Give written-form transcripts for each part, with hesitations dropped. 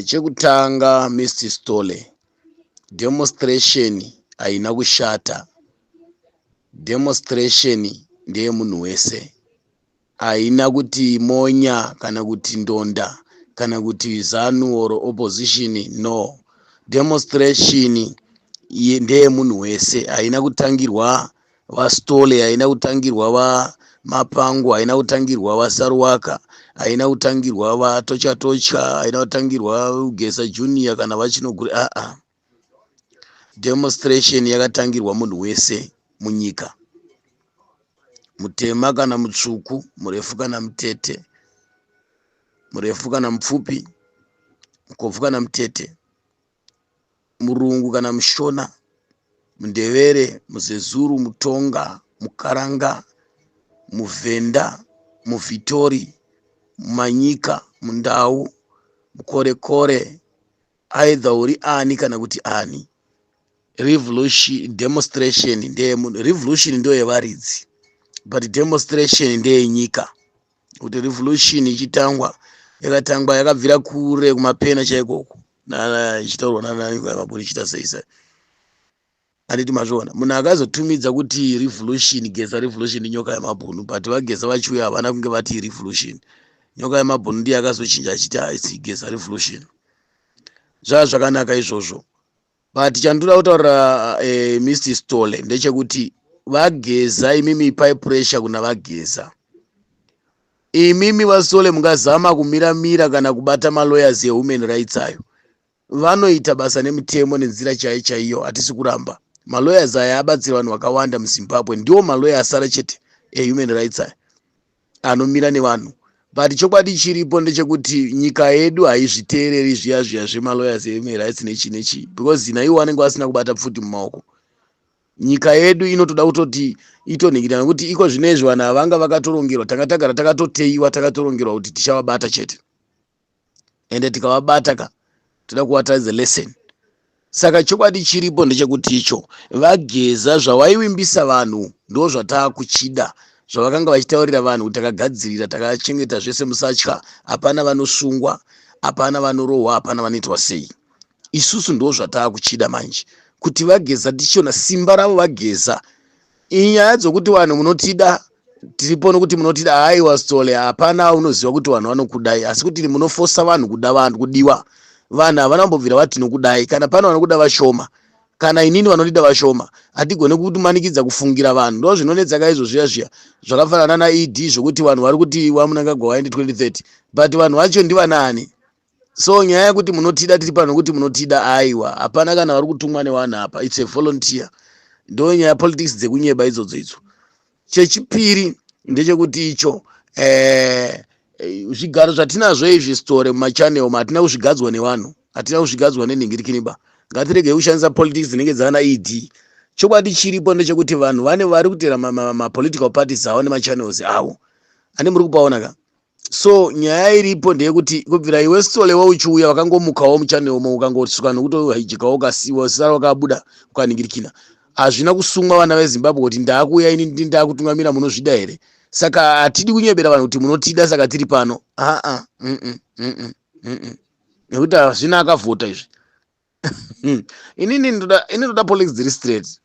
Chekutanga Mr Stole, demonstration haina kushata. Demonstration ndeyemunhu wese. Haina kuti monya kana kuti ndonda kana kuti ZANU or opposition, no. Demonstration ndeyemunhu wese, haina kutangirwa vaStole, haina kutangirwa vaMapango, haina kutangirwa vaSaruwaka, haina kutangirwa vaTocha Tocha, haina kutangirwa Geza Junior kana vaChinoguri. Aa, demonstration yakatangirwa munhu wese munyika, mutema kana mutsvuku, murefu kana mutete, murefu kana mupfupi, mukobvu kana mutete, murungu kana mushona, mundevere, muzezuru, mutonga, mukaranga, muvhenda, muvhitori, mumanyika, mundau, mukorekore, either uri ani kana kuti ani. Revolution, demonstration ndeyemunhu. Revolution ndoyevaridzi, but demonstration ndeyenyika. Kuti revolution ichitangwa, yakatangwa yakabvira kure kumapena chaikoko, ichitaurwa nanamaburi, ichiita sei sei, handiti mazviona? Munhu akazotumidza kuti revolution, Geza revolution, Nyoka yemabhunu. But vaGeza vachiuya havana kunge vati revolution. Nyoka yemabhunu ndiye akazochinja achiti haisi Geza revolution. Zvava zvakanaka izvozvo, but chandoda kutaurira Mr Stole ndechekuti vaGeza, imimi ipai pressure kuna vaGeza. Imimi vaStole mungazama kumiramira kana kubata malawyers ehuman rights ayo vanoita basa nemutemo nenzira chaiyo chaiyo. Hatisi kuramba, malawyers aya abatsira vanhu vakawanda muZimbabwe. Ndiwo malawyer asara chete ehuman rights aya anomira nevanhu. But chokwadi chiripo ndechekuti nyika yedu haizviteereri zviya zviya zvemalawyers ehuman rights nechi nechi, because naiwo vanenge vasina kubata pfuti mumaoko. Nyika yedu inotoda kutoti itonhingirana, nekuti iko zvinezvi vanhu havanga vakatorongerwa. Tanga tagara takatoteiwa, takatorongerwa kuti tichavabata chete, ende tikavabata ka, toda kuvataridza lesson. Saka chokwadi chiripo ndechekuti icho vaGeza zvavaivimbisa vanhu ndo zvataakuchida, zvavakanga vachitaurira vanhu kuti takagadzirira, takachengeta zvese, musatya, hapana vanosungwa, hapana vanorohwa, hapana vanoitwa sei. Isusu ndo zvataakuchida manje, kuti vaGeza tichiona simba ravo. VaGeza, inyaya dzokuti vanhu munotida, tiripo nokuti munotida. Haiwa Stole, hapana unoziva kuti vanhu vanokudai, asi kuti munofosa vanhu kuda vanhu kudiwa. Vanhu havana kumbobvira vati tinokudai. Kana pane vanokuda vashoma, kana inini vanondida vashoma. Hatigone kumanikidza kufungira vanhu. Ndo zvinonetsaka izvo zviya zviya zvakafanana naED, zvokuti vanhu vari kuti vaMnangagwa waende 2030, but vanhu vacho ndivanaani? So nyaya yekuti munotida, tiri pano nokuti munotida, aiwa, hapana kana vari kutumwa nevanhu apa. It's a volunteer. Ndo nyaya politics dzekunyeba idzodzo idzo. Chechipiri ndechekuti icho zvigaro zvatinazvo izvi, Stole, mumachannel hatina kuzvigadzwa nevanhu, hatina kuzvigadzwa nenhingirikiniba. Ngatiregei kushandisa politics dzinenge dzana ED. Chokwadi chiripo ndechekuti vanhu vane vari kuteera mapolitical parties avo nemachannels avo ane muri kupaona ka. So nyaya iripo ndeyekuti kubvira iwe Stole wauchiuya, wakangomukawo muchannel mo, ukangosvika nokutohijikawo, ukasiwa sara wakabuda ukanhingirikina, hazvina kusungwa vana veZimbabwe kuti ndaakuuya ini ndakutungamira. Munozvida here? Saka hatidi kunyebera vanhu kuti munotida saka tiri pano. Aa, nekuti hazvina akavhota izvi. Inini ndoda politics dziri straight,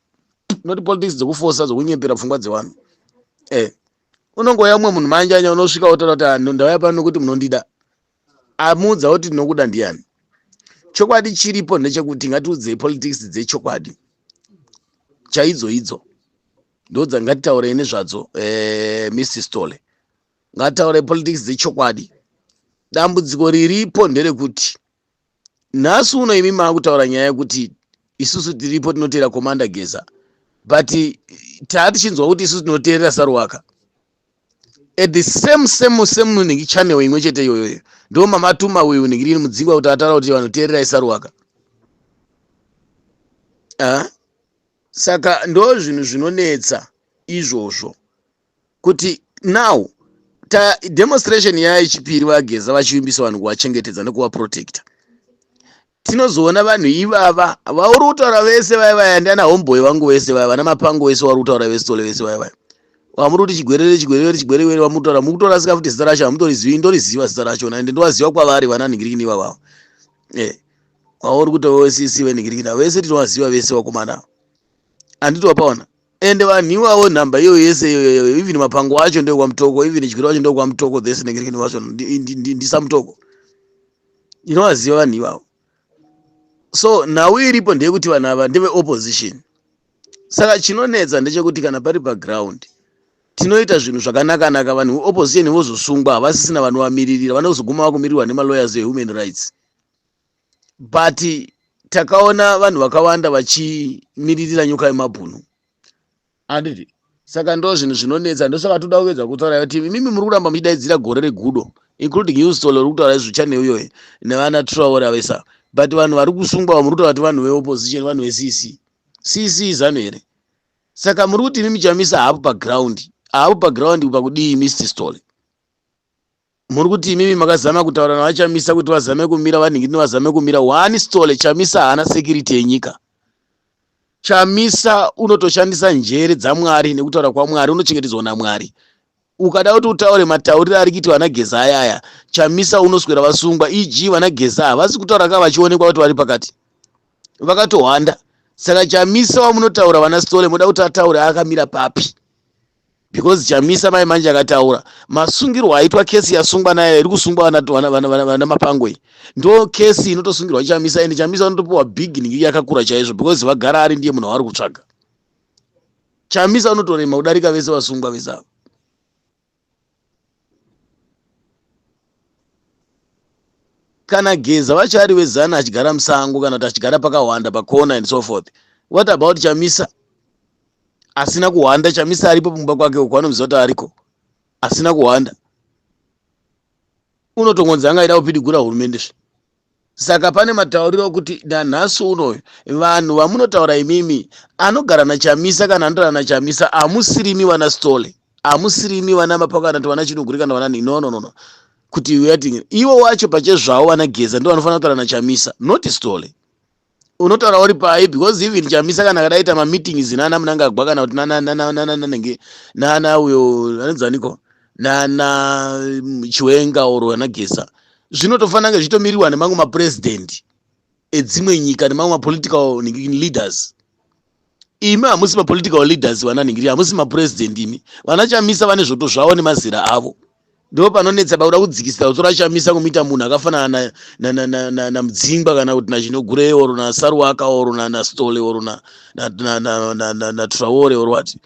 not politics dzekufosa, dzokunyepera pfungwa dzevanhu. Unongouya mumwe munhu manjanya, unosvika wotaura kuti, "Ah, ndauya pano nokuti munondida." Amuudza kuti ndinokuda ndiani? Chokwadi chiripo ndechekuti ngatiudzei politics dzechokwadi chaidzo idzo, ndodza ngatitaurei nezvadzo. Mr Stole, ngatitaurei politics dzechokwadi. Dambudziko riripo nderekuti nhasi uno imi maakutaura nyaya yekuti isusu tiripo tinoteera Commander Geza, but taa tichinzwa kuti isusu tinoteerera Saruwaka at the same nhingi channel imwe chete iyoyoyo. Ndo mamatuma uyu nhingi mudzingwa kuti ataura kuti vanhu teererai Saruwaka. Ah? Saka ndo zvinhu zvinonetsa izvozvo, kuti now ta demonstration yaya yechipiri, vaGeza vachivimbisa vanhu kuvachengetedza nekuvaprotecta, tinozoona vanhu ivava vauri kutaura vese vaya vaya, ndiana homeboy vangu vese vaya, vana Mapango vese vari kutaura, veStole vese vaya vaya vamuri kuti chigwerere, chigwerere, chigwerere, vamuri kutaura, muri kutora sika futi zita racho hamutorizivi. Ndoriziva zita rachona, ende ndovaziva kwavari vana nhingirikini ivavavo. Wauri kuti weCC venhingirikina vese tinovaziva vese vakomana, handiti wapaona? Ende vanhu iwavo, nhamba iyoyo yese iyoyo, even mapango acho ndekwaMutoko, even Chigwiri wacho ndekwaMutoko, this nhingirikini wacho ndisaMutoko. Ndinovaziva vanhu ivavo. So nhau iripo ndeyekuti vanhu ava ndeveopposition. Saka chinonetsa ndechekuti kana pari paground tinoita zvinhu zvakanaka-naka, vanhu veopposition vozosungwa, havasisina vanovamiririra, vanozoguma vakumirirwa nemalawyers ehuman rights. But takaona vanhu vakawanda vachimiririra Nyoka yemabhunu, handiti? Saka ndo zvinhu zvinonetsa. Ndosaka toda kuedza kutaura kuti imimi muri kuramba muchidaidzira gore regudo, including Houston uri kutaura izvo, channel iyoyo nevana Traore vesa. But vanhu vari kusungwa muri kutaura kuti vanhu veopposition, vanhu veCC. CC Zanu here? Saka muri kuti imimi Chamisa haapo paground, haapo paground pakudii? Mr Story, muri kuti imimi makazama kutaura navaChamisa kuti vazame kumira, vanhingini vazame kumira. One Story, Chamisa haana security yenyika. Chamisa unotoshandisa njere dzaMwari nekutaura kwaMwari, unochengetedzwa naMwari. Ukada kuti utaure matauriro ari kuitwa vanaGeza ayaya, Chamisa unoswera vasungwa. Eg vanaGeza havasi kutaura ka vachionekwa kuti vari pakati, vakatohwanda. Saka Chamisa wamunotaura, vana Stole, muda kuti ataure akamira papi? Because Chamisa mai manje akataura masungirwo aitwa kesi yasungwa nayo, iri kusungwa vana Mapango iyi, ndo kesi inotosungirwa Chamisa. Ende Chamisa unotopiwa big ningi yakakura chaizvo, because vagara ari ndiye munhu wavari kutsvaga. Chamisa unotorema kudarika vese vasungwa vese ava. Kana Geza vacho ari wezana achigara musango kana kuti achigara pakahwanda pakona and so forth, what about Chamisa asina kuhwanda? Chamisa aripo pamumba kwake uko, anomuziva kuti ariko asina kuhwanda, unotongonzi anga aida kupidigura hurumende zve. Saka pane matauriro okuti nanhasi unoyu vanhu vamunotaura imimi anogara naChamisa kana anotaura naChamisa hamusirimi vana Stole, hamusirimi vana Mapako kana kuti vana Chinoguri kana vana. No, no, no, no, kuti uyati ivo wacho pachezvavo vana Geza ndo vanofanira kutaura naChamisa, not Stole. Unotaura uri pai? Because even Chamisa kana akadaita mameetings nana Munangagwa kana kuti nananenge nana uyo anonzaniko, nana Chiwenga oro ana Geza, zvinotofanira kunge zvichitomirirwa nemamwe mapurezidendi edzimwe nyika nemamwe mapolitical leaders. Imi hamusi mapolitical leaders, vana ningiri, hamusi mapurezidendi imi. Vana Chamisa vane zvoto zvavo nemazera avo. Ndo panonetsa pakuda kudzikisira kutora Chamisa kumuita munhu akafanana naMudzingwa kana kuti naChinogurei oro naSaruwaka oro naStole oro naTraore oro wati.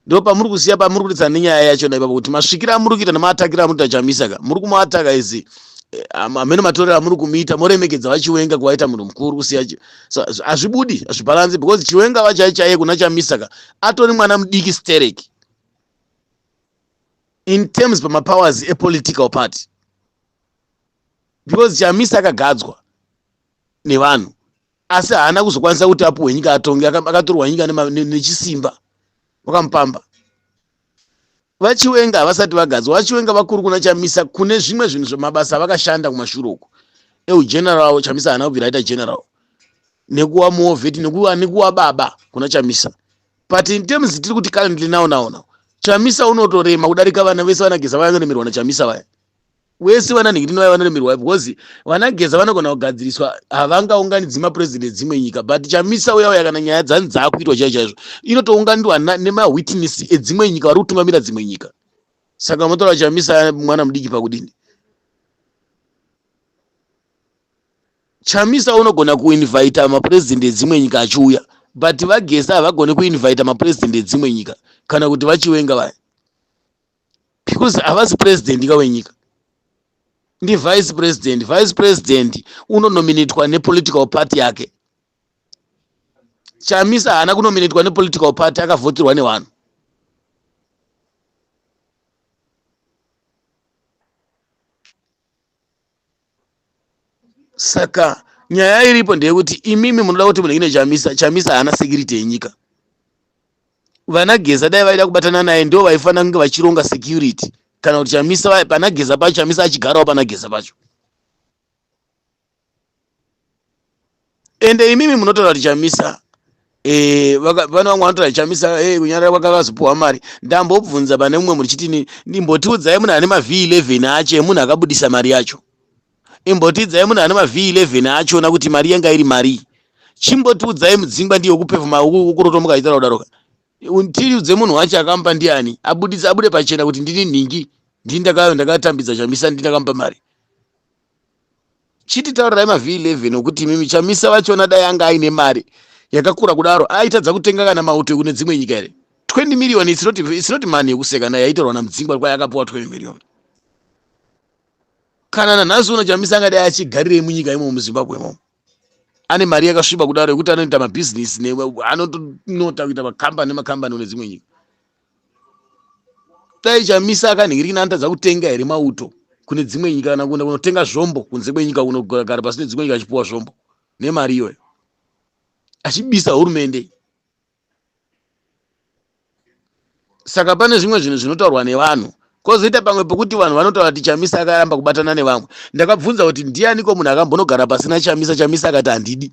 Ndo pamuri kusiya, pamuri kutitsana nenyaya yachona ipapo, kuti masvikiro amuri kuita nemaatakiro amuri kuita Chamisa ka, muri kumuataka izi hamene matorero amuri kumuita. Moremekedza vaChiwenga kuvaita munhu mukuru, kusiya hazvibudi, hazvibhalansi, because Chiwenga vachai chaiye kuna Chamisa ka atori mwana mudiki stereki in terms pamapowers epolitical party, because Chamisa akagadzwa nevanhu asi haana kuzokwanisa kuti apuhwe nyika atonge. Akatorwa nyika nechisimba, vakamupamba. VaChiwenga havasati vagadzwa. VaChiwenga vakuru kuna Chamisa kune zvimwe zvinhu zvemabasa avakashanda kumashure uko eugeneral. Chamisa haana kubvira aita general nekuwa muovheti nekuwa baba kuna Chamisa. But in terms tiri kuti currently now, now, now, Chamisa unotorema kudarika vana vese. VanaGeza vanoremerwa naChamisa vaya wese, vana nhingirino vaya vanoremerwa, because vanaGeza vanogona kugadziriswa, havangaunganidzi mapurezidendi edzimwe nyika. But Chamisa uya uya, kana nyaya dzani dzaakuitwa chaizvo chaizvo, inotounganirwa nemawitness edzimwe nyika vari kutungamira dzimwe nyika. Saka motaura Chamisa mwana mudiki pakudini? Chamisa unogona kuinvita mapurezidendi edzimwe nyika achiuya, but vaGeza havagoni kuinvita mapurezidendi edzimwe nyika kana kuti vaChiwenga vaya, because havasi purezidendi ka wenyika, ndivice president. Vice president unonominatwa nepolitical party yake. Chamisa haana kunominatwa nepolitical party, akavhotirwa nevanhu. Saka nyaya iripo ndeyekuti imimi munoda kuti munhu ine Chamisa. Chamisa haana security yenyika. Vana Geza dai vaida kubatana naye, ndo vaifanira kunge vachironga security, kana kuti Chamisa pana Geza pacho, Chamisa achigarawo pana Geza pacho. Ende imimi munotaura kuti Chamisa, vane vamwe vanotaura Chamisa kunyarara kwakakazopuhwa mari. Ndambobvunza pane mumwe muri chitini, ndimbotiudzai munhu ane maV11 acho emunhu akabudisa mari yacho. Imbotidzai munhu ane maV11 achona kuti mari yanga iri marii. Chimbotiudzai Mudzingwa ndiye wekupefoma kurotomuka achitaura kudaroka. Tiudze munhu wacho akamupa ndiani abuditse abude pachena kuti ndini nhingi ndini ndakatambidza Chamisa ndini ndakamupa mari. Chititaurirai maV11 okuti imimi Chamisa vachona dai anga aine mari yakakura kudaro aitadza kutenga kana mauto ekune dzimwe nyika here? 20 million it's not money yekuseka nayo yaitorwa naMudzingwa kwai akapiwa 20 million. Kana nanhasi uno Chamisa angadai achigarirei munyika imomo muZimbabwe imomo ane mari yakasviba kudaro yekuti anoita mabhizinesi anotonota kuita makambani nemakambani kune dzimwe nyika. Dai Chamisa akanhingirikina anotadza kutenga here mauto kune dzimwe nyika kana kuenda kunotenga zvombo kunze kwenyika kunogara pasi nedzimwe nyika achipuwa zvombo nemari iyoyo achibisa hurumende. Saka pane zvimwe zvinhu zvinotaurwa nevanhu kwozoita pamwe pekuti vanhu vanotaura kuti Chamisa akaramba kubatana nevamwe. Ndakabvunza kuti ndianiko munhu akambonogara pasina Chamisa, Chamisa akati handidi.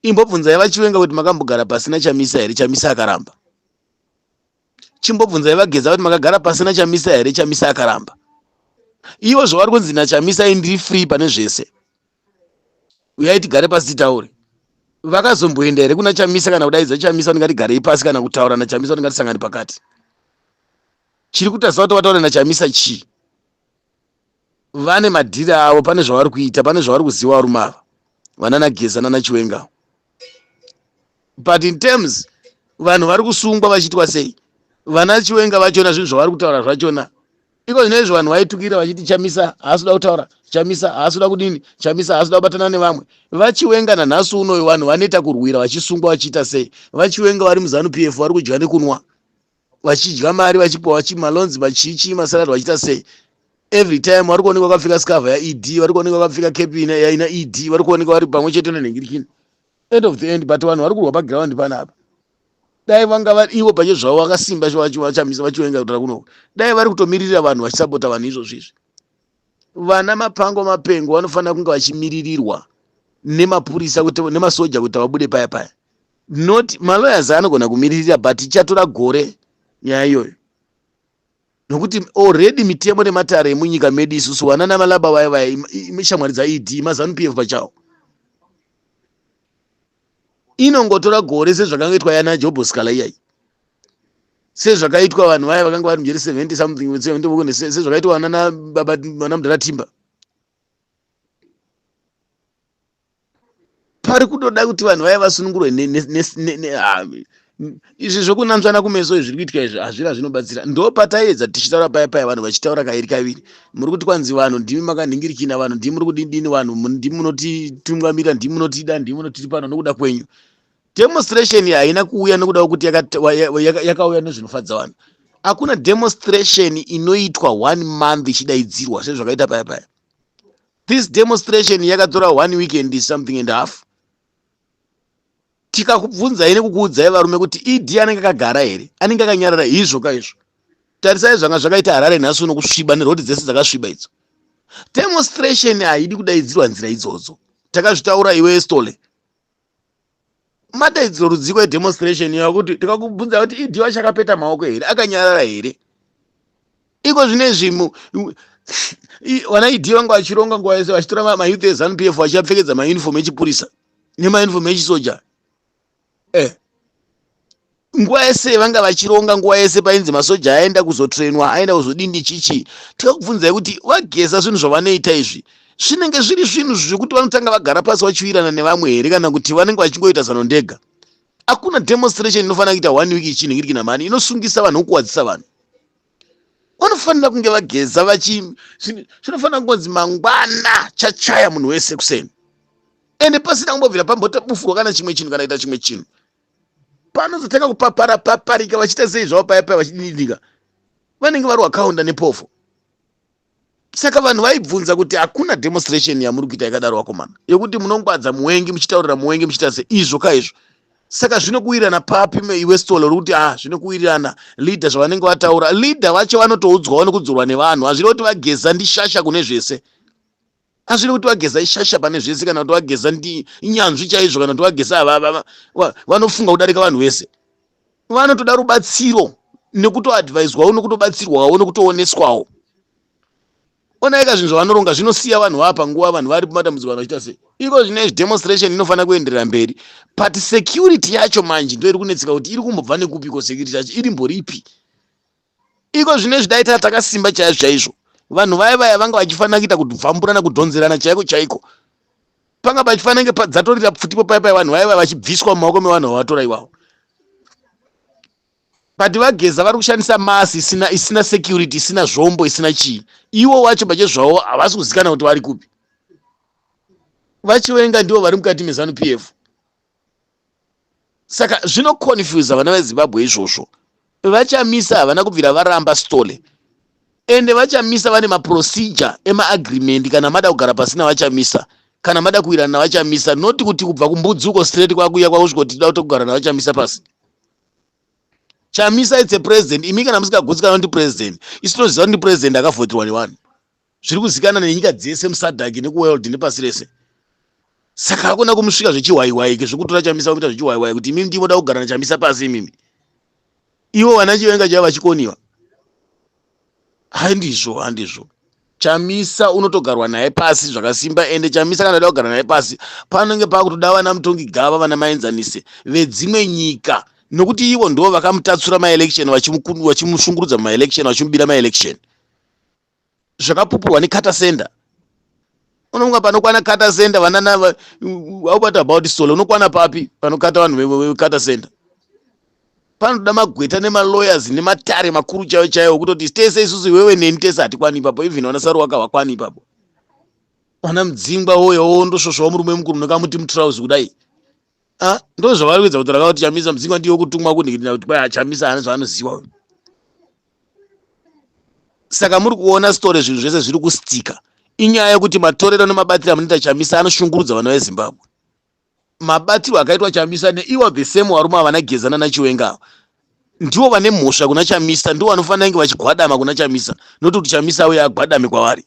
Imbobvunzai vaChiwenga kuti makambogara pasina Chamisa here, Chamisa akaramba. Chimbobvunzai vaGeza kuti makagara pasina Chamisa here, Chamisa akaramba. Ivo zvavari kunzi naChamisa ndiri free pane zvese. Uyai tigare pasi titaure. Vakazomboenda here kuna Chamisa kana kudaidza Chamisa kuti ngatigarei pasi kana kutaura naChamisa kuti ngatisangane pakati? Chiri kutadza kuti vataure naChamisa chii? Vane madhiri avo, pane zvavari kuita, pane zvavari kuziva varume ava vanana Geza nana Chiwenga. But in terms vanhu vari kusungwa vachiitwa sei, vana Chiwenga vachona zvinhu zvavari kutaura zvachona iko zvino izvi vanhu vaitukira vachiti Chamisa haasi kuda kutaura, Chamisa haasi kuda kudini, Chamisa haasi kuda kubatana nevamwe. VaChiwenga nanhasi unoyu vanhu vanoita kurwira vachisungwa vachiita sei. VaChiwenga vari muZanu PF vari kudya nekunwa vachidya mari vachipiwa malonzi machichi masalad vachiita sei. Every time vari kuonekwa vakapfeka scarf yaED, vari kuonekwa vakapfeka cap yaina ED, vari kuonekwa vari pamwe chete nenhingirikini. End of the end, but vanhu vari kurwa paground panapa. Dai vanga vari ivo pache zvavo vakasimba vaChamisa vaChiwenga kutaura kunoko, dai vari kutomiririra vanhu vachisapota vanhu izvozvo izvi. Vana mapango mapengo vanofanira kunge vachimiririrwa nemapurisa kuti nemasoja kuti vabude paya paya. Not malawyers anogona kumiririra, but ichatora gore nyaya iyoyo nokuti already mitemo nematare emunyika medu isusu vana namalaba vaya vaya shamwari dzaED maZanu PF pachawo inongotora gore sezvakangoitwa yana Job Sikhala iyai, sezvakaitwa vanhu vaya vakanga vari mujeri 70 something 70, sezvakaitwa vana baba vana mudhara Timba. Pari kutoda kuti vanhu vaya vasunungurwe. Izvi zvokunanzvana kumeso izvi zviri kuitika izvi hazvina zvinobatsira. Ndo pataiedza tichitaura paya paya vanhu vachitaura kairi kaviri muri kuti kwanzi vanhu ndimi makanhingirikina, vanhu ndimi muri kudindini, vanhu ndimi munotitungamira, ndimi munotida, ndimi munotiri pano nokuda kwenyu. Demonstration haina kuuya nekuda kwekuti yakauya nezvinofadza vanhu. Hakuna demonstration inoitwa one month ichidaidzirwa sezvakaita paya paya. This demonstration yakatora one week and something and half. Tikakubvunzai nekukuudzai varume kuti ED anenge akagara here, anenge akanyarara izvo kaizvo. Tarisai zvanga zvakaita Harare nhasi uno kusviba nerodi dzese dzakasviba idzo. Demonstration haidi kudaidzirwa nzira idzodzo, takazvitaura. Iwe Stole, madaidziro rudziko edemonstration yakuti tikakubvunza kuti ED vachakapeta maoko here, akanyarara here? Iko zvinezvi vana ED vanga vachironga nguva yese vachitora mayouth eZanu PF vachiapfekedza mauniform echipurisa nemauniform echisoja. Nguva yese vanga vachironga, nguva yese painzi masoja aenda kuzotrainwa, aenda kuzodini chichi. Tikakubvunzai kuti vaGeza zvinhu zvavanoita izvi zvinenge zviri zvinhu zvekuti vanotanga vagara pasi vachiwirana nevamwe here, kana kuti vanenge vachingoita zano ndega? Hakuna demonstration inofanira kuita one week ichinhingirikina mani inosungisa vanhu, kukuwadzisa vanhu. Vanofanira kunge vaGeza vachi zvinofanira kungonzi mangwana chachaya munhu wese kuseni, ende pasina kumbobvira pambotobufurwa kana chimwe chinhu kana kuita chimwe chinhu. Panozotanga kupapara paparika vachiita sei zvavo paya paya vachididika vanenge vari wakaunda nepofo. Saka vanhu vaibvunza kuti hakuna demonstration yamuri kuita yakadaro vakomana yekuti munongwadza muwengi muchitaurira muwengi muchiita se izvo kaizvo. Saka zvinokuwirirana papi iwe Stole uri kuti ah zvinokuwirirana leader zvavanenge vataura? Leader vacho vanotoudzwawo nekudzorwa nevanhu. Hazviri kuti vaGeza ndishasha kune zvese, hazviri kuti vaGeza ishasha pane zvese, kana kuti vaGeza ndi inyanzvi chaizvo, kana kuti vaGeza vanofunga kudarika vanhu vese. Vanotoda rubatsiro nekutoadvaiswawo nekutobatsirwawo nekutooneswawo. Onaika zvinhu zvavanoronga zvinosiya vanhu vapa nguva, vanhu vari mumatambudziko, vanhu vachiita sei. Iko zvino izvi demonstration inofanira kuenderera mberi, but security yacho manje ndo iri kunetseka kuti iri kumbobva nekupiko. Security yacho iri mboripi iko zvino izvi? Dai takasimba chaizvo chaizvo, vanhu vaya vaya vanga vachifanira kuita kubvamburana, kudhonzerana chaiko chaiko. Panga pachifanira kunge dzatorira pfutipo paya paya, vanhu vaya vaya vachibviswa mumaoko mevanhu vavatora ivavo. But vaGeza vari kushandisa mass isina security, isina zvombo, isina chii. Ivo wacho pachezvavo havasi kuzikana kuti vari kupi. VaChiwenga ndivo vari mukati meZANU PF. Saka zvinoconfusa vana veZimbabwe izvozvo. VaChamisa havana kubvira varamba stole, ende vaChamisa vane maprocedure emaagreement. Kana mada kugara pasina vaChamisa, kana mada kuwirana navaChamisa, noti kuti kubva kumbudzi uko straight kwakuya kwakusvika kuti toda kutogara navaChamisa pasi. Chamisa, it's a president. Imi kana musingagutsikana kuti president, isu tinoziva kuti president akavhoterwa nevanhu, zviri kuzikana nenyika dzese muSADC nekuworld nepasi rese. Saka hakuna kumusvika zvechiwaiwai zvekutora Chamisa kuita zvechiwaiwai kuti imimi ndimoda kugara naChamisa pasi imimi. Ivo vana Chiwenga chaivo vachikoniwa. Handizvo, handizvo. Chamisa unotogarwa naye pasi zvakasimba. Ende Chamisa kana da kugara naye pasi, panenge pakutoda vana mutongi gava, vana maenzanise vedzimwe nyika, nokuti ivo ndo vakamutatsura maelection, vachimushungurudza mumaelection, vachimubira maelection, zvakapupurwa neCarter Center. Unonga panokwana Carter Center vanana aubata about solo, unokwana papi panokata vanhu veCarter Center? Panotoda magweta nemalawyers nematare makuru chaiwo chaiwo, kutoti tese isusu, iwewe neni, tese hatikwani ipapo. Even vana Saruwaka hawakwani ipapo. Vana Mudzingwa woyo ndosvosvawo murume mukuru nokamuti mutrausi kudai. Ah, ndo zvavari kuedza kuti rakauti Chamisa Mudzingwa ndiyo kutumwa kunhikirina kuti kwai Chamisa haana zvaanoziva. Saka muri kuona story, zvinhu zvese zviri kustika. Inyaya yekuti matorero nemabatiro amunoita Chamisa anoshungurudza vana veZimbabwe. Mabatiro akaitwa Chamisa neiwa the same varume havana Gezana naChiwenga ndivo vane mhosva kuna Chamisa, ndivo vanofanira kunge vachigwadama kuna Chamisa, noti kuti Chamisa auye agwadame kwavari.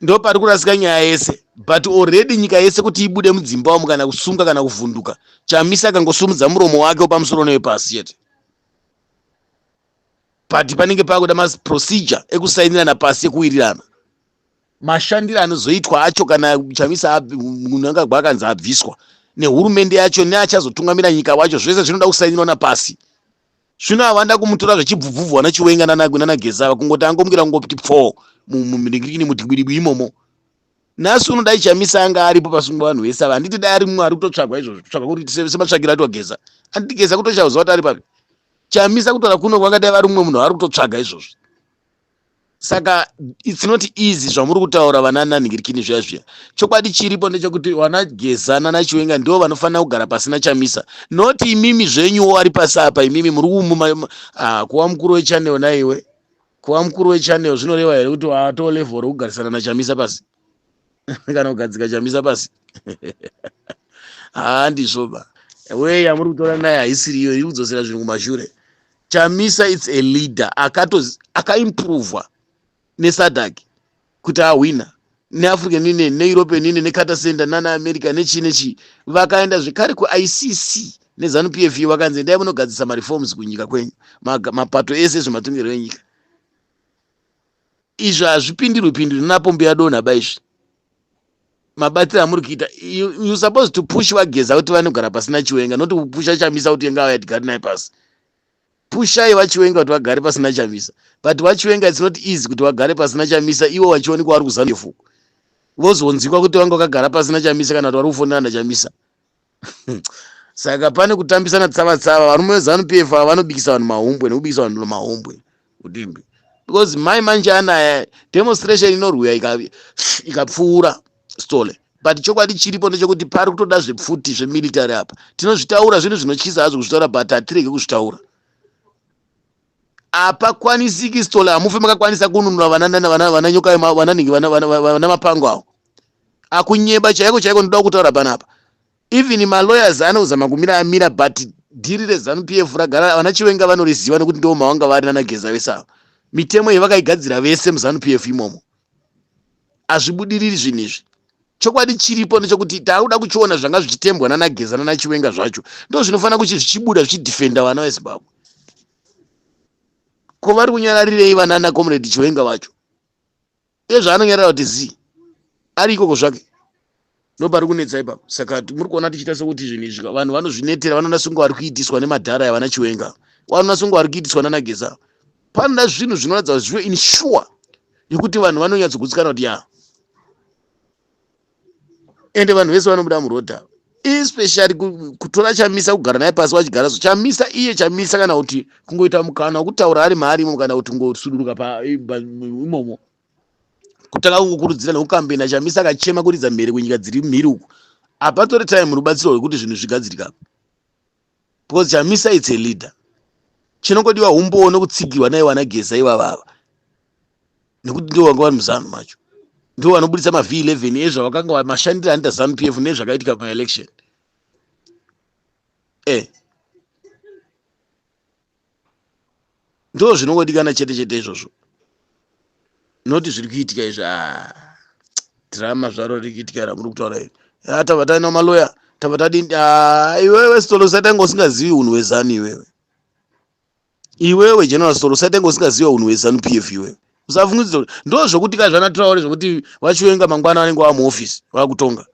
Ndo pari kurasika nyaya yese. But already nyika yese kuti ibude mudzimba umu, kana kusunga kana kuvhunduka, Chamisa akangosumudza muromo wake pamusoro newepasi chete. But panenge pakuda maprocedure ekusainirana pasi, ekuwirirana mashandiro anozoitwa acho kana Chamisa Mnangagwa akanzi abviswa nehurumende yacho neachazotungamira nyika wacho. Zvese zvinoda kusainirwa napasi. Zvino havanda kumutora zvechibvubvubvu vana Chiwenga nanaGeza, kungoti angomukira kungoti pfo mumiringirikini mudhibwidibwi imomo. Nhasi unodai Chamisa anga aripo pasungwa vanhu vese ava, handiti dai ari mumwe ari kutotsvagwa izvozvo, kutsvagwa kuti sematsvagiro aitwa Geza? Handiti Geza kutochauziva kuti ari papi? Chamisa kutaura kuno kwangadai vari mumwe munhu ari kutotsvaga izvozvo. Saka it's not easy zvamuri kutaura vana nanhingirikini zviya zviya. Chokwadi chiripo ndechekuti vana Geza nanaChiwenga ndivo vanofanira kugara pasina Chamisa, not imimi zvenyuwo ari pasi apa. Imimi muri kumuma. Ah, kuva mukuru wechannel naiwe, kuva mukuru wechannel zvinoreva here kuti wato level rokugarisana naChamisa pasi kana kugadzika Chamisa pasi? Handizvo ba. Wei yamuri kutora naye haisiriyo, iri kudzosera zvinhu kumashure. Chamisa, it's a leader akaimprovwa neSADC kuti ahwina, neAfrican Union, neEuropean Union, neCarter Center, nana America, nechii nechii. Vakaenda zvekare kuICC neZANU PF, vakanzi endai munogadzisa mareforms kunyika kwenyu, mapato ese ezvematongerwo enyika. Izvi hazvipindirwi pindirwi napombi yadonha ba. Izvi mabatiro amuri kuita, you supposed to push vaGeza kuti vanogara pasina Chiwenga, noti kupusha Chamisa kuti ngauya tigare naye pasi. Pushai vaChiwenga kuti vagare pasina Chamisa. But vaChiwenga, it's not easy kuti vagare pasina Chamisa ivo vachionekwa vari kuZANU PF, vozonzwikwa kuti vanga vakagara pasina Chamisa kana kuti vari kufonera naChamisa. Saka pane kutambisana tsava tsava. Varume veZANU PF ava vanobikisa vanhu mahumbwe nekubikisa vanhu mahumbwe kudimbi, because mai manje anaya demonstration inorwuya ikapfuura stole. But chokwadi chiripo ndechekuti pari kutoda zvepfuti zvemilitary apa. Tinozvitaura, zvinhu zvinotyisa hazvo kuzvitaura, but hatirege kuzvitaura. Hapakwanisiki stole, hamufe makakwanisa kununura vananyoka, vananhingi, vana mapango avo akunyeba chaiko chaiko. Ndoda kutaura panapa, even malawyers anozama kumira amira, but dhiri reZANU PF ragara vana Chiwenga vanoriziva, nekuti ndo mavanga vari nanaGeza vese ava. Mitemo iyi vakaigadzira vese muZANU PF imomo. Hazvibudiriri zvinhu izvi. Chokwadi chiripo ndechekuti taakuda kuchiona zvanga zvichitembwa nanaGeza nanaChiwenga zvacho ndo zvinofanira kuti zvichibuda zvichidhifenda vana veZimbabwe. Ko vari kunyararirei vanana Comrade Chiwenga vacho? Iye zvaanonyarara kuti zii ari ikoko zvake ndopari kunetsa ipapo. Saka muri kuona tichiita sekuti zvinhu izvi vanhu vanozvinetera, vanoona senge vari kuitiswa nemadhara yavana Chiwenga, vanoona senge vari kuitiswa nana Geza. Panoda zvinhu zvinoratidza kuti zvive insure yekuti vanhu vanonyatsogutsikana kuti ya ende vanhu vese vanobuda muroad ava, especially kutora Chamisa, kugara naye pasi vachigara so Chamisa iye Chamisa, kana kuti kungoita mukana wekutaura ari maari imomo, kana kuti kungosuduruka imomo, kutanga kungokurudzira nekukambena Chamisa akachema kuridza mhere kunyika dziri mhiri uku, hapatore time rubatsiro rwekuti zvinhu zvigadzirika, because Chamisa it's a leader. Chinongodiwa umbowo nekutsigirwa naivo ana Geza ivavava, nekuti ndivo vanga vari muZanu macho, ndivo vanobudisa maV11 ezvavakanga mashandiro anoita ZANU PF nezvakaitika pamaelection. Ndo zvinongodikana chete chete izvozvo, noti zviri kuitika izvi. Ah, drama zvaro riri kuitika ramuri kutaura iri. Ah, tabva taina maloya, tabva tadini. Ah, iwewe Sitolo, usatanga usingazivi unhu hweZanu iwewe. Iwewe General Sitolo, usatanga usingazivi unhu hweZanu PF iwewe. Usafungidzira ndo zvokuti ka zvana zvokuti vaChiwenga mangwana vanenge vava muofisi vakutonga.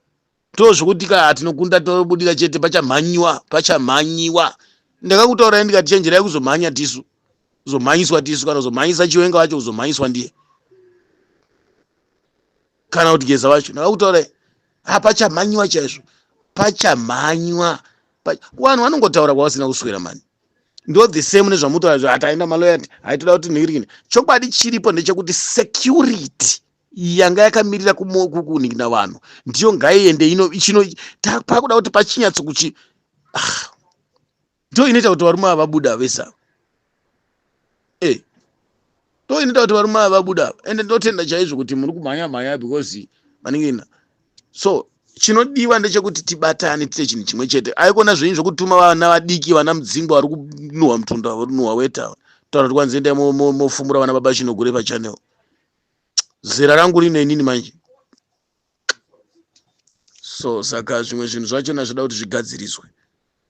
Ndo zvokuti ka tinokunda tobudira chete, pachamhanyiwa, pachamhanyiwa. Ndakakutaurai ndikati chenjerai kuzomhanya tisu, kuzomhanyiswa tisu, kana kuzomhanyisa Chiwenga wacho, kuzomhanyiswa ndiye, kana kuti Geza wacho. Ndakakutaurai, hapachamhanyiwa chaizvo, pachamhanywa. Vanhu vanongotaura kwavasina kuswera mani. Ndo the same nezvamutaura zvo, hataenda maloyati, haitoda kuti nhirikini. Chokwadi chiripo ndechekuti security yanga yakamirira kuningira vanhu ndiyo ngaiende ino chino pakuda kuti pachinyatso kuchi. Ah, ndo inoita kuti varume ava vabuda vese ava. Ndo inoita kuti varume ava vabuda. Ende ndotenda chaizvo kuti muri kumhanya mhanya, because maningina. So chinodiwa ndechekuti tibatane, tiite chinhu chimwe chete. Aikona zvenyu zvokutuma vana vadiki, vana Mudzingwa vari kunuhwa mutunda, vari kunuhwa weta, taura kuti kwanzi endai mofumura vana baba Chinogure pachannel. Zera rangu rino inini manje. So saka zvimwe zvinhu zvachona zvoda kuti zvigadziriswe.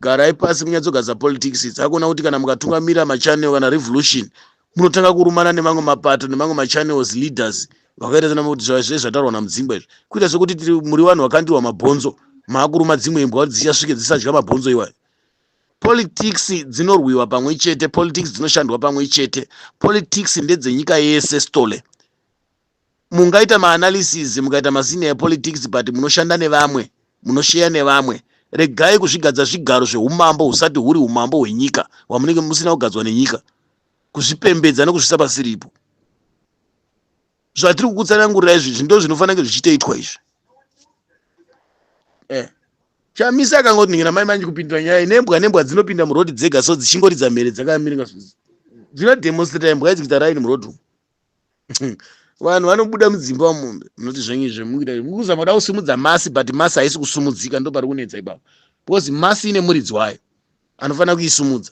Garai pasi munyatsogadzira politics dzakona, kuti kana mukatungamira machannel kana revolution, munotanga kurumana nemamwe mapato nemamwe machannels leaders vakaita sena kuti zve zvataurwa naMudzingwa izvi, kuita sekuti tiri muri vanhu vakandirwa mabhonzo, maakuruma dzimwe imbwa kuti dzichasvike dzisadya mabhonzo iwayo. Politics dzinorwiwa pamwe chete, politics dzinoshandwa pamwe chete, politics ndedzenyika yese. Stole mungaita maanalysis, mukaita masenior politics, but munoshanda nevamwe, munosheya nevamwe. Regai kuzvigadza zvigaro zveumambo husati huri umambo hwenyika, hwamunenge musina kugadzwa nenyika, kuzvipembedza nekuzvisa pasiripo. Zvatiri kukutsanangurira izvi ndo zvinofanira kunge zvichitoitwa izvi. Chamisa akangoti ningira mai manje kupindura nyaya nembwa, nembwa dzinopinda muroad dzega, so dzichingoridza mhere dzakamiringa, dzinodemonstrata imbwa idzi kuita raini muroad. Vanhu vanobuda mudzimba umu, munoti zvenyu izvi mukuita mukuzama kuda kusimudza mass, but mass haisi kusumudzika. Ndo pari kunetsa ipapo, because mass ine muridzi wayo anofanira kuisumudza.